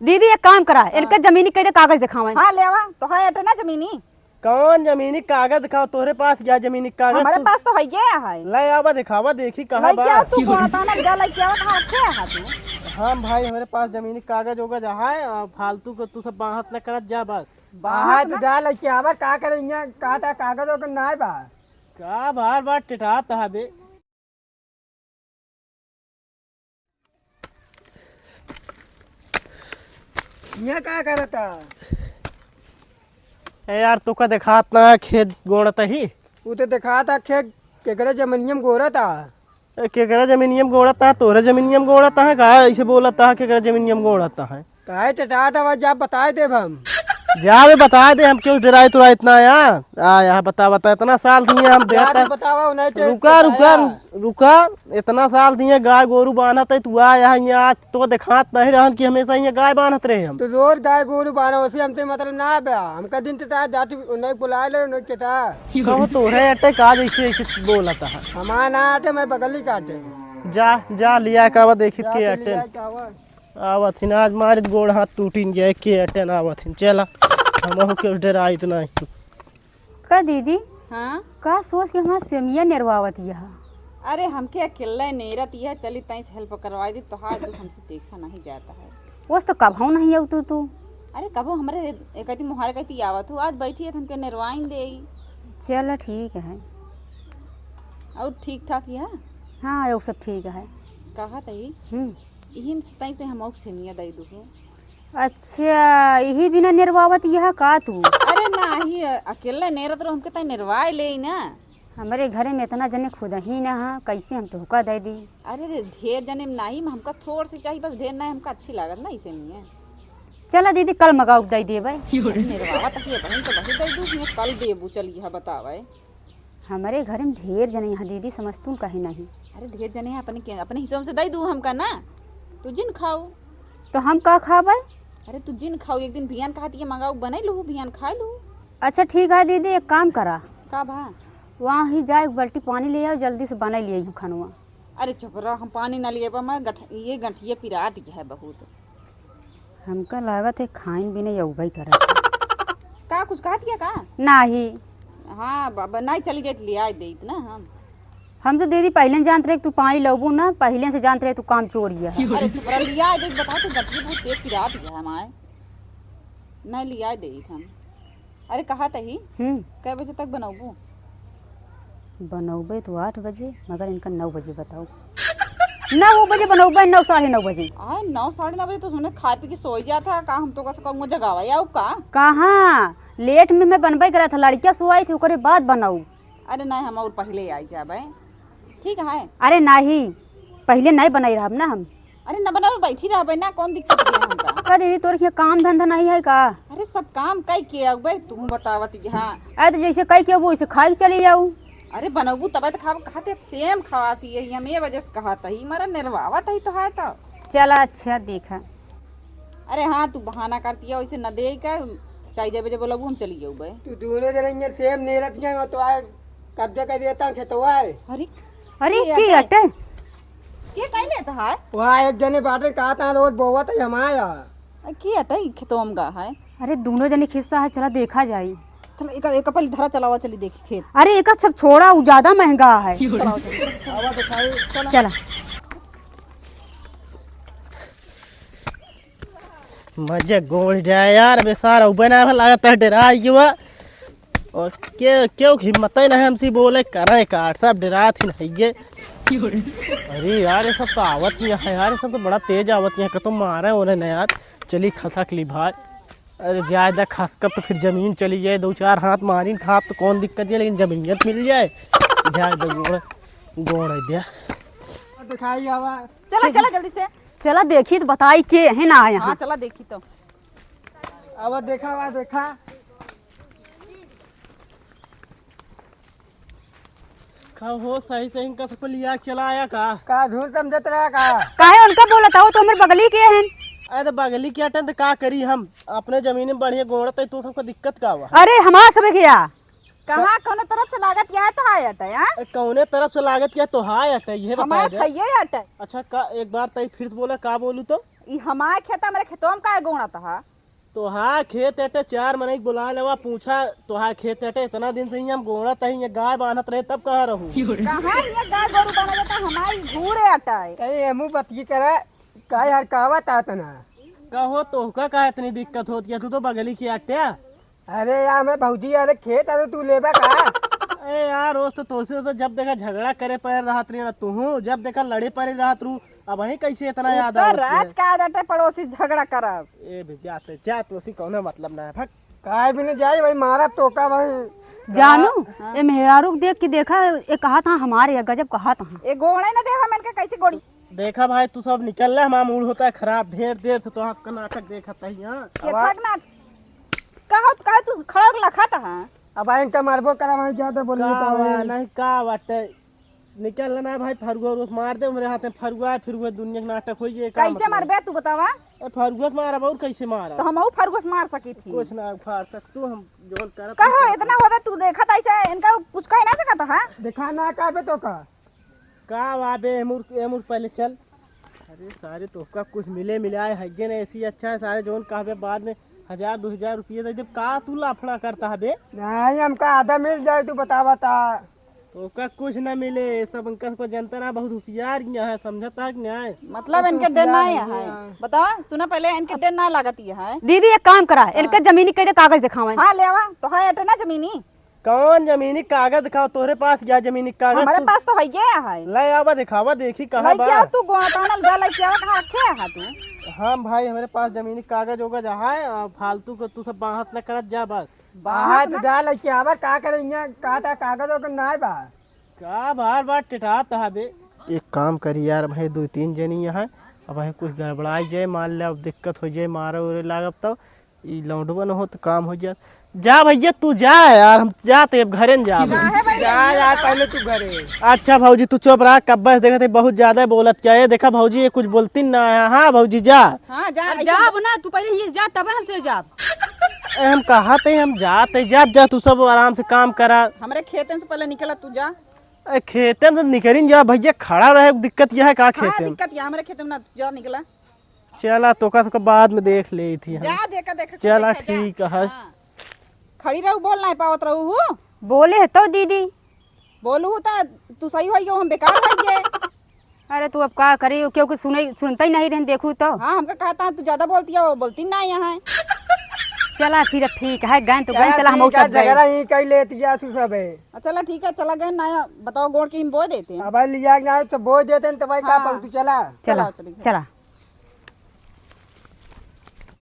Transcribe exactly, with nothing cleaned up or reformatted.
दीदी, एक काम करा, हाँ। इनके जमीनी कई दे कागज देखावे। हाँ, ले आवा, तो है एटे ना जमीनी। कौन जमीनी कागज देखावा? तोहरे पास क्या जमीनी कागज? हमारे तू पास तो है, ये है। ले आवा, देखावा, देखी कहाँ लइके बा। आवा, तू कौन आता ना, जा लइके आवा, कहाँ रखे है तू? हाँ भाई, हमारे पास जमीनी कागज ओगज है, और फालतू को तू सब बाहत न करत जा बस। बाहत हाँ, तू ना? जा लइके आवा, का करे इहाँ, का ता कागज ओगज ना बा। का बार बार टिटात हबे? यहाँ का करता? ए यार, तोका देखात ना खेत गोड़त ही? उ तो देखात है खेत, केकरे जमीनिया में गोड़त है। ए, केकरे जमीनिया में गोड़त है? तोरे जमीनिया में गोड़त है का? ऐसे बोलत है केकरे जमीनिया में गोड़त है? काहे टटाट आवाज, जा बताए देब हम। जा बे, बताए दे, हम क्यों डराए तुराए इतना यार? आ, यहाँ बता, बता, इतना साल दिए हम जा बेहतर। तू बतावा, उन्हें टे-, रुका, रुका, बताया। रु-, रुका, इतना साल दिए गाय गोरू बान्हत है, तू आ यहाँ, यहाँ आज तो देखात नहीं रहन कि हमेशा यहाँ गाय बान्हत रहे हम। तो रोज गाय गोरू बान्हा, उसे हमसे मतलब ना बा। हमका दिन टटा, जा तू उन्हें बुला ले, उन्हें टटा। कहो तोरे अटे का जैसे ऐसे बोलत है? हमारा ना अटे, मैं बगली काटे। जा, जा, लिया कावा देखित जा के तू अटे। लिया कावा। आवत हिन, आज मारित गोड़ हाथ टूटिन गया, के अटेन आवत हिन। चला, हमहू के डराइत नहीं। का दीदी? हाँ? का सोच के हमार सेमिया नेरवावत यह? अरे, हमके अकेले नेरत यह, चली तईं से help करवाई दी, तोहार दुख हमसे देखा नहीं जाता है। ओस तो कबहू नहीं आऊ तू, तू। अरे, कबहू हमरे एक अति मुहारे कहती आवत हूँ, आज बैठी है तो हमके नेरवाइन देई। चला, ठीक है। और ठीक ठाक यह? हाँ, और सब ठीक है। कहा तई? हम्म। इहिन से तई से हमहू सेमिया दई दुहु। अच्छा, इही बिना नेरवावत यह का तू? अरे नाही, अकेले नेरत रहो, हमके तई नेरवाए लेई ना। हमरे घरे में इतना जने खुदही ना हा, कैसे हम तोहका दे दी? अरे रे, ढेर जने में नाही, हमका थोड़ सी चाहिए बस, ढेर नाही, हमका अच्छी लागत ना इसे नहीं है। चला दीदी, कल मगाऊ दे देबे। अरे नेरवावत ही है बहन, तो वही दे दूँ, कल देबू, चल यह बतावे। हमरे घर में ढेर जने यहाँ दीदी, समझतून कहे नहीं। अरे ढेर जने हैं, अपने के, अपने हिसाब से दे दू हमका ना, तू जिन खाऊ। तो हम का खाबे? अरे तू जिन खाऊ, एक दिन बिहान कहा दिए मंगाऊ, बने लू, बिहान खा लू। अच्छा ठीक है दीदी, एक काम करा। का भा? वहाँ ही जा, एक बाल्टी पानी ले आओ, जल्दी से बना लिए हूँ खानवा। अरे चुप रह, हम पानी ना लिए बा, मैं गठ-, ये गंठिया पिरात गया है बहुत। हमका लागत है खाइन बिना यौबई करत है। का कुछ कहत हिया का? नाही। हाँ बाबा, नाही चली जाइत लिया देइत ना हम। हम तो दीदी पहिले जानत रहे कि तू पानी लौबू ना, पहिले से जानत रहे तू काम चोर हिया। अरे चुप रह, लिया देइत, बता तू गठरी बहुत तेज पिरात हिया हमारे। नाही लिया देइत हम। अरे कहा तही, हम्म। कै बजे तक बनौबू? बनौबे तो आठ बजे, मगर इनका नौ बजे बताओ। नौ बजे बनौबे, नौ, साढ़े नौ बजे। आ, नौ, साढ़े नौ बजे तो सुने खा पी के सोई जात है, का हम तो कस कहूँ जगावा या का? कहाँ? लेट में मैं बनबे करा था, लड़कियाँ सोआई थी, ओकरे बाद बनाऊ। अरे नहीं, हम और पहले आई जाबे। ठीक है। अरे नाही, पहिले नाही बनाई रहब ना हम। अरे न बनाओ, बैठी रहबे ना, कौन दिक्कत बा हमका? का दीदी, तोर हियाँ काम धंधा नहीं है का? अरे सब काम कई के अउबे, तू बतावत यहाँ। अरे तो जैसे कई के अउबू, वैसे खाई के चली जाऊ। अरे बनौबू तबे तो खाब, कहते सेम खवासी है, हम ये वजह से कहत ही, मरा निरवावत ही तो है तो। चला अच्छा देखा। अरे हाँ, तू बहाना करती है, वैसे न दे का, चाहे जब जब बोलबू हम चली जाऊ बे। तू दोनों जने ये सेम नेरत गए हो तो आए कब्जा कर देता हूँ खेतवा है। अरे, अरे, के के अटे? अटे? के कह लेता है? वहाँ एक जने बाटे कहा था रोज बोवत है हमारा। अरे, के अटे खेतवा में गा है? अरे, दोनों जने खिस्सा है, चला देखा जाई। चल, एक, एक पहले धरा चलावा, चली देखी खेत। अरे, एक सब छोड़ा, उ ज्यादा महंगा है। चलावा, चली, चला। आवा दिखाई, चला। चला। मजे गोड़ जाए यार, बेसार अउबे ना लागत है, डरा गया। और के, केहू के हिम्मत ही नहीं हमसे बोले, करे काट, सब डरात ही नहीं ये। अरे यार, ये सब तो आवत नहीं है यार, ये सब तो बड़ा तेज आवत नहीं है, कतो मारे उन्हें ना यार। चली खसक ली भाई। अरे जाए दा खसकब तो फिर जमीन चली जाए, दो चार हाथ मारिन खाब तो कौन दिक्कत है, लेकिन जमीनियत मिल जाए। जाए दा गोड़, गोड़ है दिया। दिखाई आवा। चला, चला जल्दी से। चला देखी तो बताई के है ना आया हाँ, हाँ। चला देखी तो। अब देखा, अब देखा। का हो, सही सही इनका सबको लिया के चला आया का? का झूठ समझत रहा का? काहे उनका बोलत हो, तो हमरे बगली के हैं। अरे तो बगली के हटन तो का करी हम? अपने जमीन में बढ़िया गोड़त है, तो सबको दिक्कत का हुआ? अरे हमार सबे के या। कहाँ, कौने तरफ से लागत या तो हाय हटे, हाँ? ए, कौने तरफ से लागत या तो हाय हटे, ये बता हमार दे। सही हटे। अच्छा, का एक बार तई फिर से बोला, का बोलू तो? ई हमार खेत, हमरे खेतवा में काहे गोड़त ह? तोहार खेत एटे, चार मनई के बोला लेवा, पूछा, तोहार खेत एटे, इतना दिन से ही हम गोड़त ही, ये गाय बांधत रहे, तब कहाँ रहू? कहाँ ये गाय गोरू बांधा जाता, हमार घूरे अटाए। कहीं हमू बतगी करे, काहे हर कहवा तात ना? कहो, तोहका काहे इतनी दिक्कत होती है, तू तो बगली की अट्या। अरे यार, मैं भौजी, अरे खेत, अरे तू लेबा का? ए यार, रोज तो तोसे तो जब देखा झगड़ा करे पड़े रहत रही ना तू, जब देखा लड़े पड़े रहत रू, अब वहीं कैसे इतना याद उत्तर आवत है? राज का आदत है पड़ोसी झगड़ा करब। ए भी जाते, जा तोसी कौनो मतलब ना है, भग। काय भी नहीं जाई भाई, मारा तोका भाई। जानू, हाँ। ए मेहरारू के देख के देखा, ए कहा था हमारे, या गजब कहा था। ए गोड़े न दे हम इनके कैसे गोड़ी? देखा भाई, तू सब निकल ले, हमारा मूड होता है खराब, ढेर देर से तो आपका नाटक देखत ही, हाँ। ये थक ना, कहो, कहो तू खड़ा होके लखत ह। अब इनका मारबो करा, वहीं ज्यादा बोली का तो बा, भाई। नहीं का बाटे, निकल ना भाई, फरुआ उरुआ मार दे हमरे हाथ में, फरुआ है, फिर वो दुनिया के नाटक होई, ये का कैसे मतलब? मारबे तू बतावा? ए, फरुआ से मारब और कैसे मारब? तो हमहू फरुआ से मार सकी थी। कुछ ना उखाड़ सक तू, हम जौन करब कहो, तू कर। इतना होता तू देखत ऐसे इनका कुछ कह ना सकत ह? देखा ना कहबे तो का? का बा बे, ए मूर्ख, ए मूर्ख, पहले चल। अरे सारे, तोहका कुछ मिले मिलाए है जे ना, ऐसी अच्छा है सारे, जौन कहबे बाद में हजार दो हजार रुपये दे देब, का तू लाफड़ा करता है बे? नहीं, हमका आधा मिल जाए, तू बतावा ता। तोहका कुछ ना मिले, सब इनका सबका जनता ना, बहुत होशियार यहाँ है, समझता कि नहीं? मतलब अब इनके तो डर ना होशियार है, है। हाँ। बतावा, सुना पहले, इनके डर ना लागत ये है। दीदी, एक काम करा, हाँ। इनके जमीनी कह दे, कागज दिखावे। हाँ, ले आवा, तो है एटे ना जमीनी। कौन जमीनी कागज दिखाओ? तोहरे पास या जमीनी कागज? हमारे तू पास तो है, ये है। ले आवा, दिखावा, देखी कहाँ लइके बा। आओ तू, गोड़ा तानल जा, लइके आवा, कहाँ रखे है तू? हाँ भाई, हमरे पास जमीनी कागज ओगज है, और फालतू को तू सब बाहत न करत जा बस। बाहत हाँ, तो ना। जा लइके आवा, का करे यहाँ, का ता कागज ओगज ना बा। का बार बार टिटात हबे? एक काम करी यार, भाई दो तीन जनी यहाँ, अब भाई कुछ गड़बड़ाई जाए, मान ले अब दिक्कत हो जाए, मारे उरे लागब तो ई लौंडवा न हो तो काम हो जात। जा भैया तू जा यार, हम जाते अब घरे न जाब। काहे भाई जा लौंडवा यार, का? पहले तू घरे। अच्छा भौजी तू चुप रहा, कब्बे से देखत है बहुत ज्यादा बोलत क्या है। देखा भौजी ये कुछ बोलती ना है। हाँ भौजी जा। हाँ जा, अब ऐसे जाब ना, तू पहले ये जा तब हमसे जाब। ए, हम कहा थे हम जाते, जा जा तू सब आराम से काम करा। हमरे खेतन से पहले निकला तू जा। ए, खेते में से निकरिन जा भैया, खड़ा रहे दिक्कत यह है का हाँ, खेते में? दिक्कत यह हमरे खेते में ना, जा निकला। चला, तोका सबका बाद में देख लेई थी हम। जा, देखा, देखा, चला, देखा, जा। ठीक है। हाँ। खड़ी रहू, बोल नाहीं पावत रहू हूँ। बोले है तो दीदी। बोलू हूँ तो तू सही होई गयो, हम बेकार होई गए। अरे तू अब का करी, क्योंकि सुने, सुनता ही नहीं रहन, देखू तो। हाँ, हमका कहता है, तू ज्यादा बोलती है, वो बोलती ना यहाँ है। चला फिर, अब ठीक है, गए तो गए, चला, चला, हम ठीक सब है, गए। झगड़ा ही कई लेती है तू सब है। अच्छा, चला, ठीक है, चला गए ना, बताओ, गोड़ के हम बोए देते हैं। अब लिया ना तो बोए देते हैं, तो भाई का हाँ। पाऊ, तू चला। चला, चला, चला। चला।